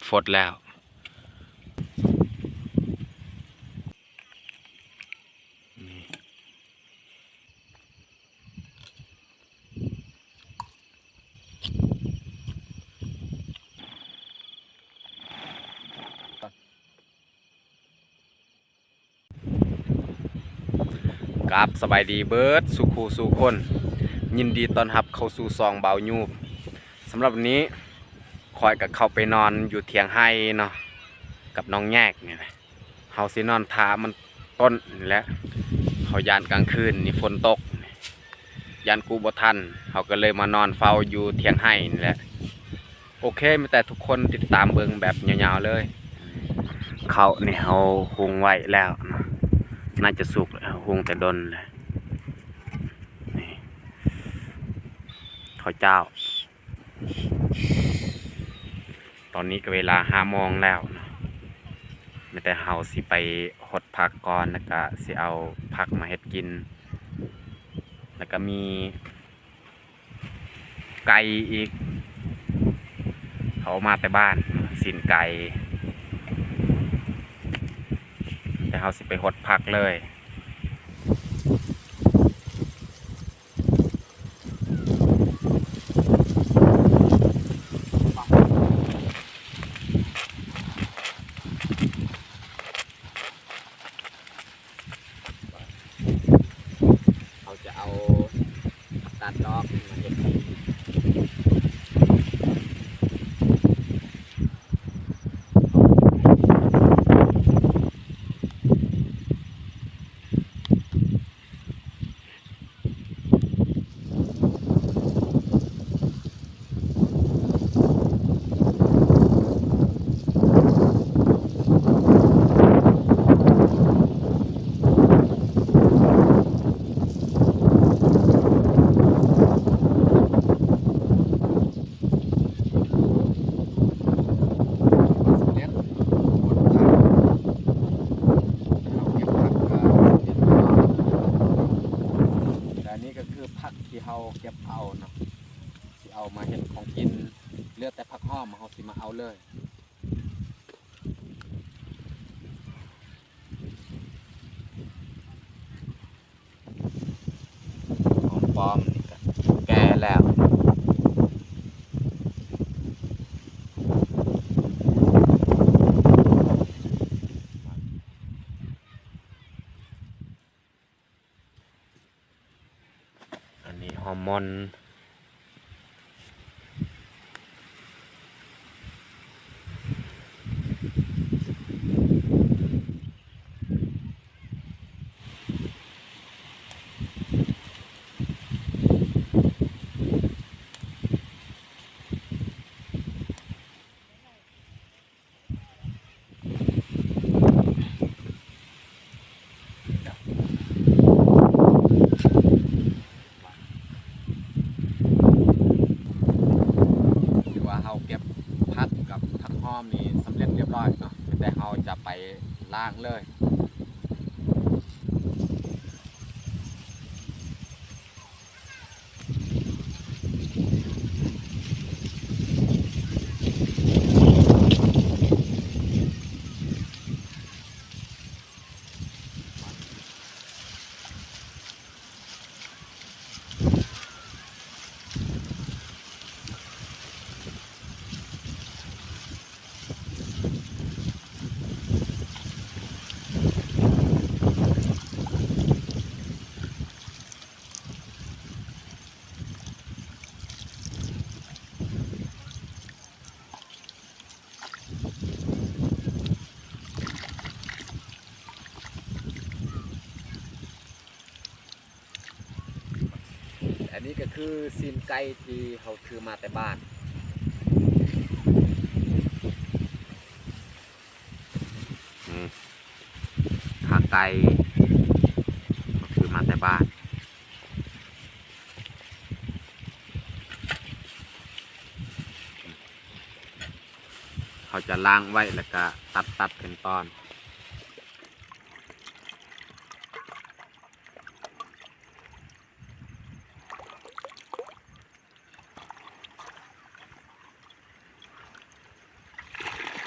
ຟົດແລ້ວ ນີ້ ກາບສະບາຍດີເບິດສູ່ຄູ່ສູ່ຄົນ, ຍິນດີຕ້ອນຮັບເຂົ້າສູ່ຊ່ອງບ່າວຍູບ. ສຳລັບວັນນີ້ ຂ້ອຍກໍເຂົ້າໄປນອນຢູ່ຖຽງໄຮ່ເນາະ ກັບນ້ອງແຍກນີ້ແຫຼະ. ເຮົາຊິນອນຖ້າມັນຕົ້ນນີ້ແຫຼະ, ເຮົາຢ້ານກາງຄືນນີ້ຝົນຕົກ ຢ້ານກູ້ບໍ່ທັນ, ເຮົາກໍເລີຍມານອນເຝົ້າຢູ່ຖຽງໄຮ່ນີ້ແຫຼະ. ໂອເຄ, ມີແຕ່ທຸກຄົນຕິດຕາມເບິ່ງແບບຍາວໆເລີຍ. ເຂົ້ານີ້ເຮົາຫຸງໄວ້ແລ້ວເນາະ, ໜ້າຈະສຸກແລ້ວ, ເຮົາຫຸງແຕ່ດົນແລ້ວ. ນີ້ ເຂົ້າເຈົ້າ. ຕອນນີ້ກໍເວລາຫ້າໂມງແລ້ວເນາະ, ມີແຕ່ເຮົາຊິໄປຫົດຜັກກ່ອນ ແລ້ວກໍຊິເອົາຜັກມາເຮັດກິນ, ແລ້ວກໍມີ ໄກ່ອີກ, ເອົາມາແຕ່ບ້ານ ຊີ້ນໄກ່, ແຕ່ເຮົາຊິໄປຫົດຜັກເລີຍ. ເຮົາຈະເອົາຜັກກາດດອກມາເຮັດກິນ. ສຳເລັດ ຫົດຜັກ ເຮົາເກັບຜັກກໍສຳເລັດເນາະ. ແລະ ອັນນີ້ກໍຄືຜັກທີ່ເຮົາເກັບເອົາເນາະ, ຊິເອົາມາເຮັດຂອງກິນ, ເຫຼືອແຕ່ຜັກຫອມເຮົາຊິມາເອົາເລີຍ. ຫອມປ້ອມນີ້ກະແກ່ແລ້ວ. ອັນນີ້ຫອມມ່ອນ. ຖືວ່າເຮົາເກັບຜັກກັບຜັກຫອມນີ້ສຳເລັດລຽບຮ້ອຍເນາະ, ແຕ່ເຮົາຈະໄປລ້າງເລີຍ. ອັນນີ້ກໍຄືຊີ້ນໄກ່ທີ່ເຮົາຖືມາແຕ່ບ້ານ. ນີ້ ຂາໄກ່ ເຮົາຖືມາແຕ່ບ້ານ. ເຮົາຈະລ້າງໄວ້ ແລ້ວກະຕັດ ຕັດເປັນຕອນ. ເ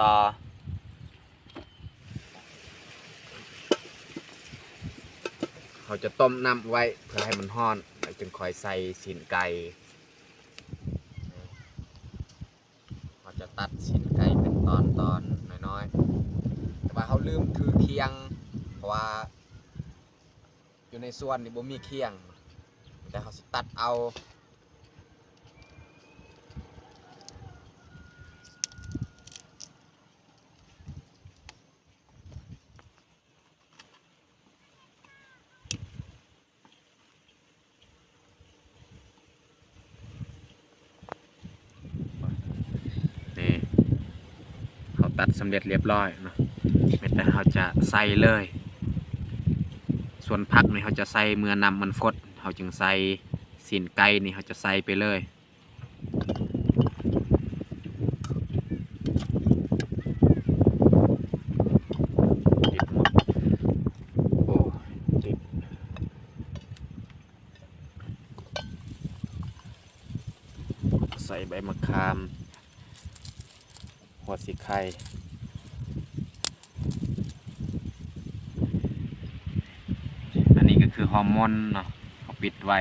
ຕໍ່. ເຮົາຈະຕົ້ມນ້ຳໄວ້ເພື່ອໃຫ້ມັນຮ້ອນ ແລ້ວຈຶ່ງຄ່ອຍໃສ່ຊີ້ນໄກ່. ເຮົາຈະຕັດຊີ້ນໄກ່ເປັນຕອນໆ ນ້ອຍໆ ແຕ່ວ່າເຮົາລືມຖືຄຽງ ເພາະວ່າຢູ່ໃນສວນນີ້ບໍ່ມີຄຽງ ແຕ່ເຮົາຊິຕັດເອົາ. ນີ້ ເຮົາຕັດສຳເລັດລຽບລ້ອຍເນາະ ແມ່ນແຕ່ເຮົາຈະໃສ່ເລີຍ. ສ່ວນຜັກນີ້ເຮົາຈະໃສ່ເມື່ອນ້ຳມັນຟົດ ເຮົາຈຶ່ງໃສ່. ຊີ້ນໄກ່ນີ້ເຮົາຈະໃສ່ໄປເລີຍ. ຕິດໝົດ ໂອ້ ຕິດ. ໃສ່ໃບມະຂາມ ຫົວສີໄຄ. ອັນນີ້ກໍຄືຫອມມົນເນາະ ເຮົາປິດໄວ້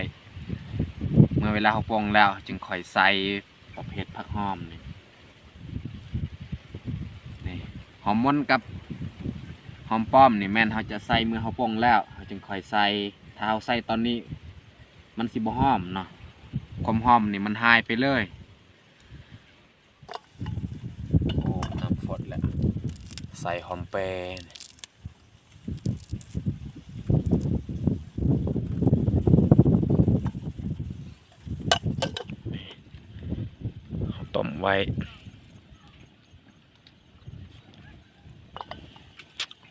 ເມື່ອເວລາເຮົາປົງແລ້ວຈຶ່ງຄ່ອຍໃສ່ປະເພດຜັກຫອມນີ້. ນີ້ ຫອມມົນກັບຫອມປ້ອມນີ້ແມ່ນເຮົາຈະໃສ່ເມື່ອເຮົາປົງແລ້ວ ເຮົາຈຶ່ງຄ່ອຍໃສ່. ຖ້າເຮົາໃສ່ຕອນນີ້ມັນຊິບໍ່ຫອມເນາະ ຄວາມຫອມນີ້ມັນຫາຍໄປເລີຍ. ໂອ້ ນ້ຳຟົດແລ້ວ ໃສ່ຫອມແປ້. ເຮົາຕົ້ມໄວ້.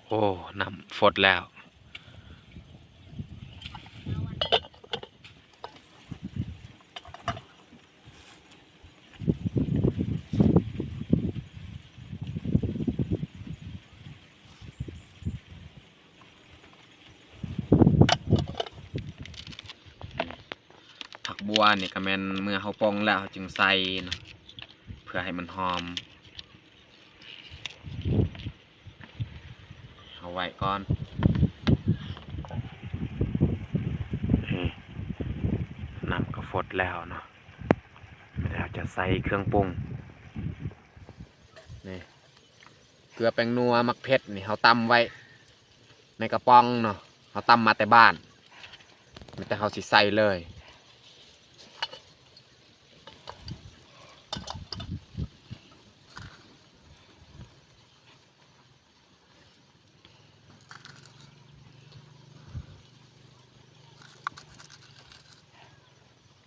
ໂອ້ ນ້ຳຟົດແລ້ວ. ຜັກບົວນີ້ກໍແມ່ນເມື່ອເຮົາປົງແລ້ວເຮົາຈຶ່ງໃສ່ເນາະ ເພື່ອໃຫ້ມັນຫອມ. ເອົາໄວ້ກ່ອນ. ນີ້ ນ້ຳກໍຟົດແລ້ວເນາະ ແລ້ວເຮົາຈະໃສ່ເຄື່ອງປຸງ. ນີ້ ເກືອ ແປ້ງນົວ ໝາກເຜັດນີ້ເຮົາຕຳໄວ້ໃນກະປ໋ອງເນາະ ເຮົາຕຳມາແຕ່ບ້ານ ມີແຕ່ເຮົາຊິໃສ່ເລີຍ.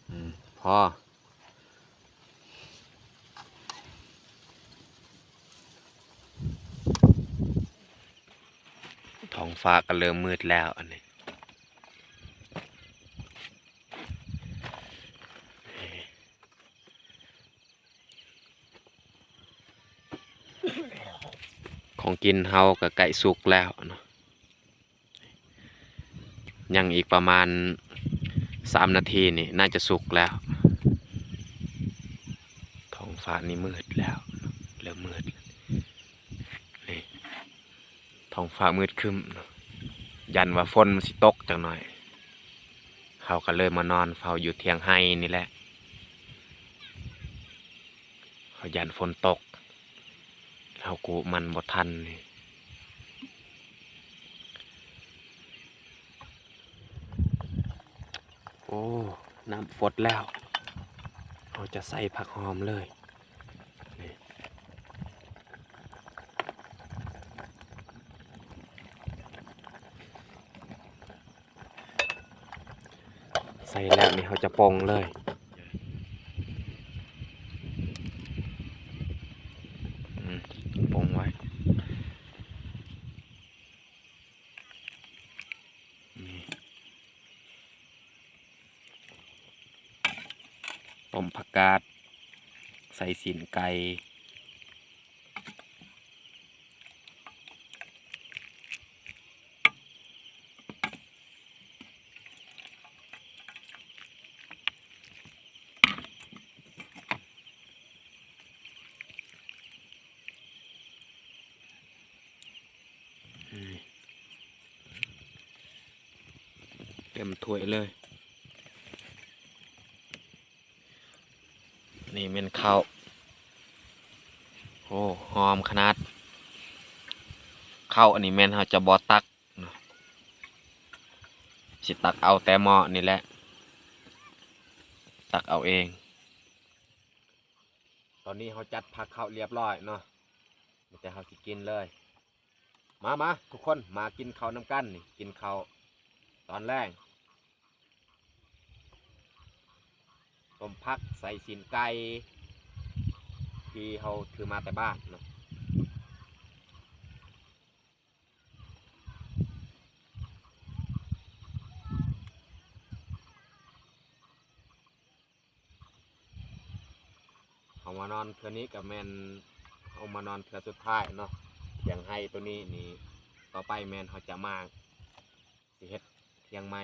ອືມ ພໍ. ທ້ອງຟ້າກໍເລີ່ມມືດແລ້ວ ອັນນີ້ ຂອງກິນເຮົາກໍໃກ້ສຸກແລ້ວເນາະ. ຍັງອີກປະມານສາມນາທີນີ້ໜ້າຈະສຸກແລ້ວ. ທ້ອງຟ້ານີ້ມືດແລ້ວ ເລີ່ມມືດ ນີ້ ທ້ອງຟ້າມືດຄຶ້ມ ຢ້ານວ່າຝົນມັນຊິຕົກຈັກໜ້ອຍ ເຮົາກໍເລີຍມານອນເຝົ້າຢູ່ຖຽງໄຮ່ນີ້ແຫຼະ. ເຮົາຢ້ານຝົນຕົກ ເຮົາກູ້ມັນບໍ່ທັນນີ້. ໂອ້ ນ້ຳຟົດແລ້ວ ເຮົາຈະໃສ່ຜັກຫອມເລີຍ ນີ້. ໃສ່ແລ້ວນີ້ເຮົາຈະປົງເລີຍ ອືມ ປົງໄວ້ ນີ້ ຕົ້ມຜັກກາດ ໃສ່ຊີ້ນໄກ່. ເ ເຕັມຖ້ວຍເລີຍ. ນີ້ແມ່ນເຂົ້າ. ໂອ້ ຫອມຂະໜາດ. ເຂົ້າອັນນີ້ແມ່ນເຮົາຈະບໍ່ຕັກເນາະ, ຊິຕັກເອົາແຕ່ໝໍ້ນີ້ແຫຼະ, ຕັກເອົາເອງ. ຕອນນີ້ເຮົາຈັດພັກເຂົ້າລຽບຮ້ອຍເນາະ, ມີແຕ່ເຮົາຊິກິນເລີຍ. ມາ ມາ ທຸກຄົນ ມາກິນເຂົ້ານຳກັນນີ້, ກິນເຂົ້າຕອນແລງ. ຕົ້ມຜັກໃສ່ຊີ້ນໄກ່ທີ່ເຮົາຖືມາແຕ່ບ້ານເນາະ. ເຮົາມານອນເທື່ອນີ້ກໍແມ່ນເຮົາມານອນເທື່ອສຸດທ້າຍເນາະ. ຖຽງໄຮ່ໂຕນີ້ນີ້ ຕໍ່ໄປແມ່ນເຮົາຈະມາ ຊິເຮັດຖຽງໃໝ່.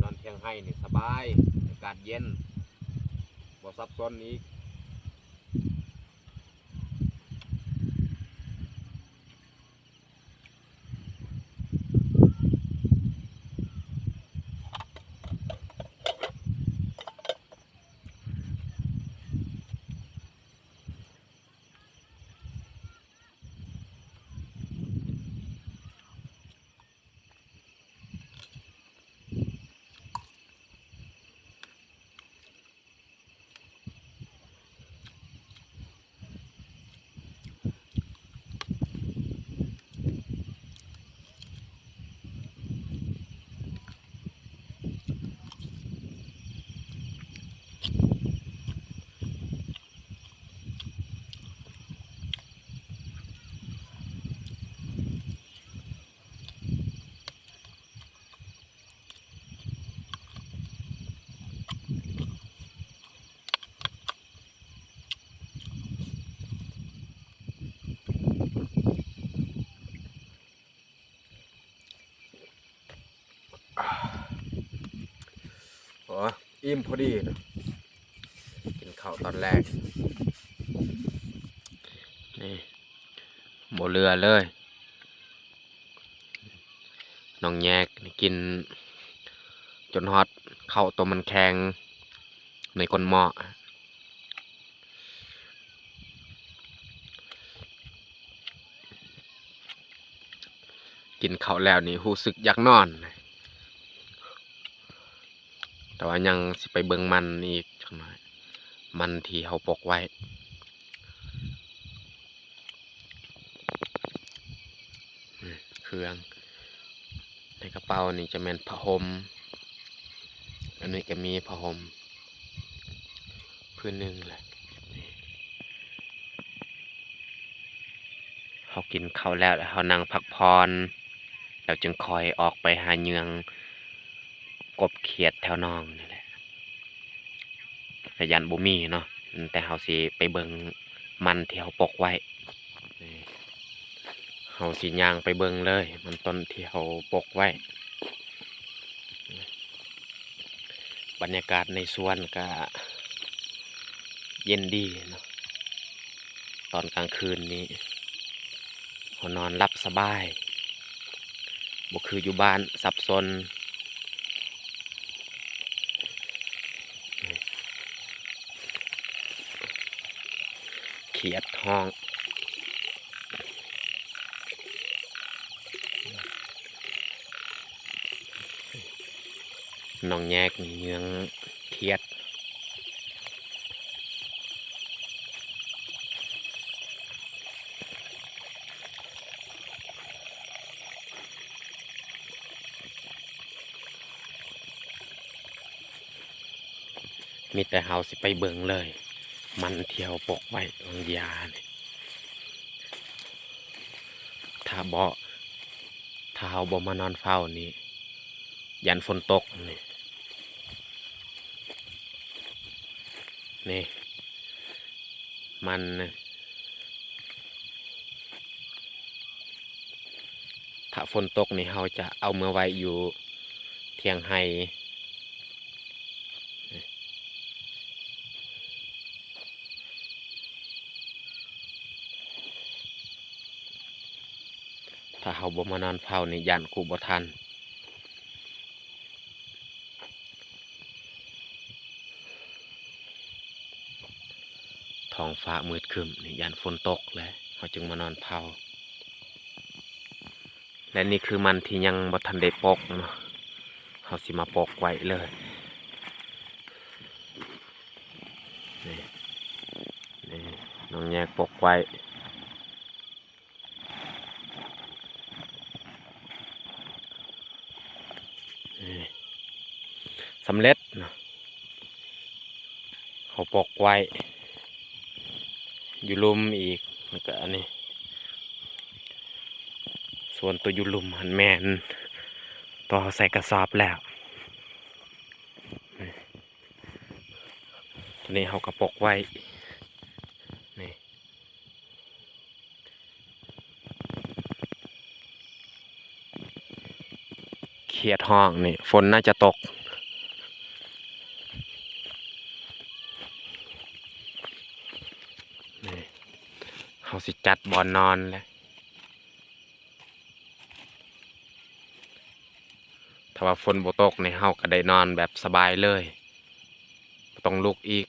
ນອນຖຽງໄຮ່ນີ້ສະບາຍ, ອາກາດເຢັນ, ບໍ່ສັບສົນອີກ. ໂອ້ ອີ່ມພໍດີເນາະ ກິນເຂົ້າຕອນແລງ ນີ້ ບໍ່ເຫຼືອເລີຍ. ນ້ອງແຍກນີ້ກິນຈົນຮອດເຂົ້າໂຕມັນແຂງໃນກົ້ນໝໍ້. ກິນເຂົ້າແລ້ວນີ້ຮູ້ສຶກຢາກນອນ, ແຕ່ວ່າຍັງຊິໄປເບິ່ງມັນອີກຈັກໜ້ອຍ, ມັນທີ່ເຮົາປົກໄວ້. ເຄື່ອງໃນກະເປົານີ້ຈະແມ່ນຜ້າຫົ່ມ, ອັນນີ້ກະມີຜ້າຫົ່ມພື້ນໜຶ່ງແຫຼະ. ເຮົາກິນເຂົ້າແລ້ວ ເຮົານັ່ງພັກຜ່ອນ ແລ້ວຈຶ່ງຄ່ອຍອອກໄປຫາເຫຍື່ອງ ກົບຂຽດແຖວໜອງນີ້ແຫຼະ ກະຢ້ານບໍ່ມີເນາະ, ແຕ່ເຮົາຊິໄປເບິ່ງມັນທີ່ເຮົາປົກໄວ້. ເຮົາຊິຍ່າງໄປເບິ່ງເລີຍ ມັນຕົ້ນທີ່ເຮົາປົກໄວ້. ບັນຍາກາດໃນສວນກະເຢັນດີເນາະ ຕອນກາງຄືນນີ້ ເຮົານອນຫຼັບສະບາຍ ບໍ່ຄືຢູ່ບ້ານສັບສົນ. ຂຽດຮ້ອງ. ນ້ອງແຍກນີ້ເຫຍື່ອງຂຽດ. ເ ມີແຕ່ເຮົາຊິໄປເບິ່ງເລີຍ ມັນທີ່ເຮົາປົກໄວ້ຫວ່າງຢານີ້ ຖ້າບໍ່ ຖ້າເຮົາບໍ່ມານອນເຝົ້ານີ້ ຢ້ານຝົນຕົກນີ້ ນີ້ ມັນ ຖ້າຝົນຕົກນີ້ ເຮົາຈະເອົາເມືອໄວ້ຢູ່ ທຽງໄຮ່ ຖ້າເຮົາບໍ່ມານອນເຝົ້ານີ້ ຢ້ານກູ້ບໍ່ທັນ. ທ້ອງຟ້າມືດຄຶ້ມນີ້ ຢ້ານຝົນຕົກແຫຼະ ເຮົາຈຶ່ງມານອນເຝົ້າ. ແລະນີ້ຄືມັນທີ່ຍັງບໍ່ທັນໄດ້ປົກເນາະ ເຮົາຊິມາປົກໄວ້ເລີຍ ນີ້ ນີ້ ນ້ອງແຍກປົກໄວ້ ນີ້ ສຳເລັດເນາະ ເຮົາປົກໄວ້ ຢູ່ລຸ່ມອີກ ແລ້ວກະອັນນີ້ ສ່ວນໂຕຢູ່ລຸ່ມຫັ້ນແມ່ນໂຕເຮົາໃສ່ກະສອບແລ້ວ ໂຕນີ້ເຮົາກະປົກໄວ້ ນີ້ ຂຽດຮ້ອງນີ້ ຝົນໜ້າຈະຕົກ ນີ້ ເຮົາຊິຈັດບ່ອນນອນແຫຼະ ຖ້າວ່າຝົນບໍ່ຕົກນີ້ ເຮົາກະໄດ້ນອນແບບສະບາຍເລີຍ ບໍ່ຕ້ອງລຸກອີກ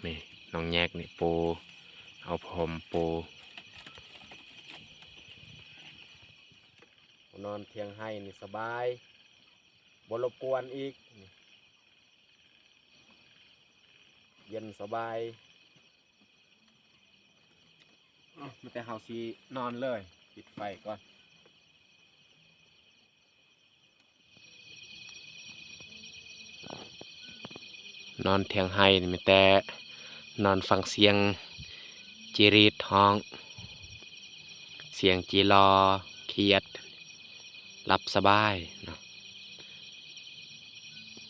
ນີ້ ນ້ອງແຍກນີ້ປູ ເອົາຜ້າຫົ່ມປູ ນອນທຽງໄຮ່ນີ້ສະບາຍ ບໍ່ລົບກວນອີກ ເຢັນສະບາຍ ມີແຕ່ເຮົາຊິນອນເລີຍ ປິດໄຟກ່ອນ. ນອນທຽງໄຮ່ນີ້ມີແຕ່ນອນຟັງສຽງຈີຣີດຮ້ອງ ສຽງຈີລໍຂຽດ ຫຼັບສະບາຍເນາະ.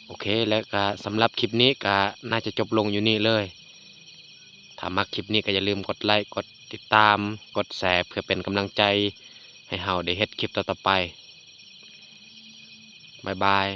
ໂອເຄ ແລ້ວກະສຳລັບຄລິບນີ້ກະໜ້າຈະຈົບລົງຢູ່ນີ້ເລີຍ. ຖ້າມັກຄລິບນີ້ກະຢ່າລືມກົດໄລກ ກົດຕິດຕາມ ກົດແຊ ເພື່ອເປັນກຳລັງໃຈໃຫ້ເຮົາໄດ້ເຮັດຄລິບຕໍ່ໆໄປ. ບາຍບາຍ.